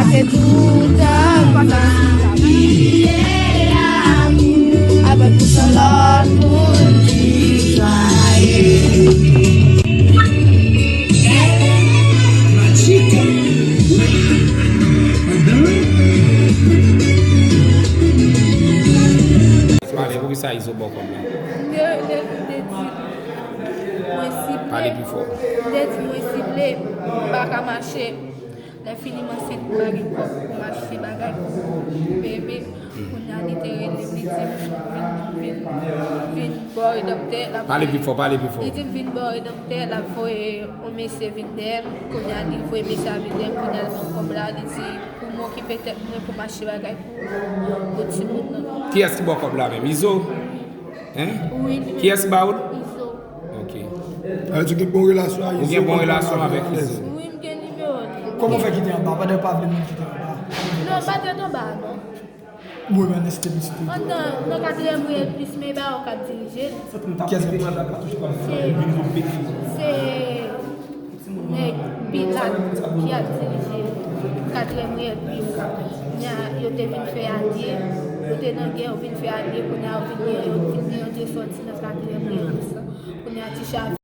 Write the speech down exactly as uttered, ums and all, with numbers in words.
Se tout tan m ap bliye lamour avèk yon sèl lòt moun ki swaye. Pale, poukisa Izo ba w kòb la? Mwen, mwen, mwen, mwen sible. Pale pi fò. Mwen te di mwen sible, m pa ka mache. Lè fini m ansent, m pa gen kòb pou m achte bagay pou bebe. Kounye a li te rele m, li di m vin, vin, vin bò redanmtè. L ap Pale pi fò, pale pi fò. Li di m vin bò redanmtè, l ap voye yon mesye vin dèyè m. Kounye a li voye mesye a vin dèyè m, kounye a l ban m kòb la, li di pou m okipe tèt mwen, pou m achte bagay pou, pou timoun nan. Kiyès ki ba w kòb la menm? Izo? Hein? Wi, li menm. Kiyès ki ba w l? Izo. Ok. Alò, ou gen bon relasyon ak Ou gen bon relasyon avèk Izo? Wi, m gen nimewo li. Kòman w fè kite anba? Pandan yo pa vle moun kite anba. Non, m pa t anba, non. Mwen, men, neste misite. Andan, nan katriyèm riyèl plis, men ba yo k ap dirije. Kiyès ki te mande la? Se, se nèg Pilat ki ap dirije katriyèm riyèl plis. Nya, yo te vin fè alye, yo te nan gè, yo vin fè alye, kounye a yo vin gen, yo vin gen, yo te sòti nan katriyèm riyèl plis la. Kounye a Ticha